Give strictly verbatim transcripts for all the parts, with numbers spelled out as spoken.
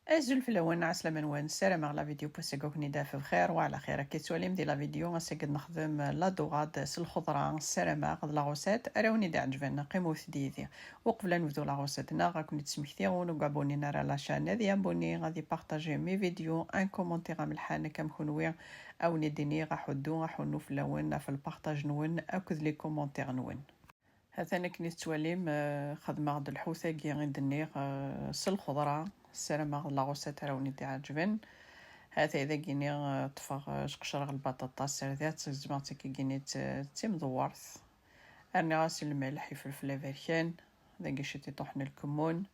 Azul fell-awen, ɛeslama-nwen, ssarameɣ la vidéo n wass-agi ad ken-id-taf bxir wa ɛla xir. Akka i tettwalim di la vidéo, ass-agi ad nexdem la dorade s lxeḍra, ssarameɣ d la recette ara wen-id-iɛeǧben. Qqimet yid-i. Uqbel ad nebdu la recette-nneɣ, ad ken-id-smektiɣ, win ur yabunnin ara la chaîne, ad yabuni, ad ipartaji mes vidéos, un commentaire amelḥan akka am kenwi, ad wen-id-iniɣ aḥuddu, aḥunnu fell-awen ɣef lpartaj-nwen akked les commentaires-nwen. Hatan akken i tettwalim, eh, xedmeɣ-d lḥut-agi i d-nniɣ, eh, s lxeḍra, ssarameɣ d la recette ara wen-id-iɛeǧben. Hatay dagini, eh, ṭṭfeɣ, eh, sqecreɣ lbaṭaṭa, sserdiɣ-tt, gezmeɣ-tt akkagini d, d timdewwert. Rniɣ-as lmelḥ, ifelfel aberkan, dagi ciṭiṭuḥ n lkemmun,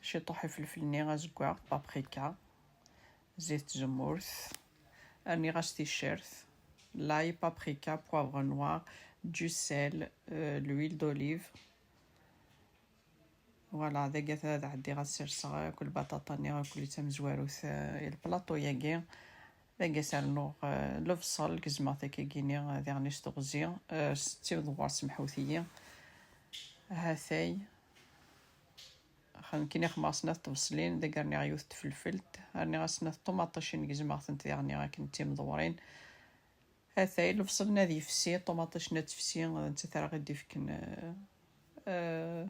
ciṭuḥ ifelfel-nni azeggaɣ, paprika, zit tzemmurt, rniɣ-as ticcert, l'ail, paprika, poivre noir, du sel, euh, l'huile d'olive. Voilà, dagi ad ɛeddiɣ ad serseɣ akk lbaṭaṭa-nni, akk li d tamezwarut, euh, i lplaṭu-yagi. Dagi ad s-rnuɣ, euh, lebṣel, gezmeɣ-t akkagini, euh, diɣen s teɣzi, euh, s timdewwert, semḥut-iyi. Hatay. Nekkini xedmeɣ snat tbeṣlin, dagi rniɣ yiwet tfelfelt, rniɣ-as snat ṭumaṭicin, gezmeɣ-tent diɣen akken d timdewwrin. Hatay, lebṣel-nni ad yefsi, ṭumaṭic-nni ad tefsi, d nettat ara ɣ-id-ifken, euh, euh,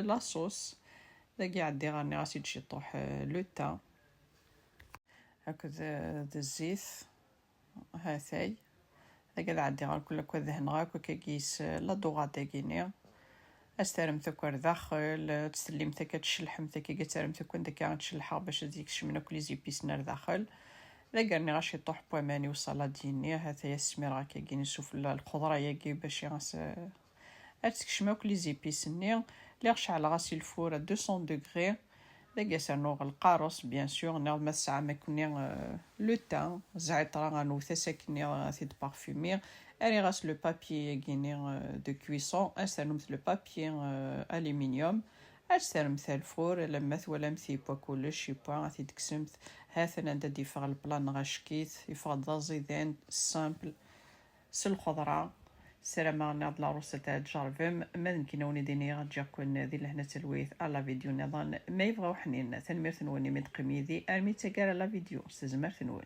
la sauce. Dagi ɛeddiɣ rniɣ-as-id ciṭuḥ, euh, le thym akked, euh, d zzit. Hatay. Dagi ad ɛeddiɣ ar kul akk ad dehneɣ akk akkagi s la dorade-agi-nni. Ad s-terremt akk ar daxel, ad tt-tellimt akka ad tcelḥemt, akkagi ad terremt akk anda akka ad tcelḥeɣ bac ad d-kecmen akk les épices-nni ar daxel. Dagi rniɣ-as ciṭuḥ n waman i usaladi-nni, hatay ad s-smireɣ akkagi sufella lxeḍra-yagi bac i as-, ad tekcem akk les épices-nni. Lliɣ ceɛleɣ-as i lfur à deux cents degrés. Dagi ad s-rnuɣ lqares, bien sûr, niɣ ma tesɛam akkenni, euh, le thym, zɛiṭra, ad nwet-as akkenni, euh, ad t-id-parfumiɣ. Rriɣ-as le papier-agi-nni, euh, de cuisson, ad s-ternumt le papier, euh, aluminium, ad s-terremt ar lfur, alamma twalamt yewwa kullec, yewwa, ad t-id-tekksemt. Ha-t-an anda d-yeffeɣ leplan-nneɣ acek-it, yeffeɣ-d d aẓidan, simple. S lxeḍra. Ssarameɣ nniɣ-d la recette ad tjerrbem, ma d nekkini ad wen-id-iniɣ ǧǧiɣ-ken di lehna d talwit, à la vidéo nniḍen ma yebɣa uḥnin. Tanemmirt-nwen imi d-teqqim yid-i armi d taggara la vidéo, s tezmert-nwen.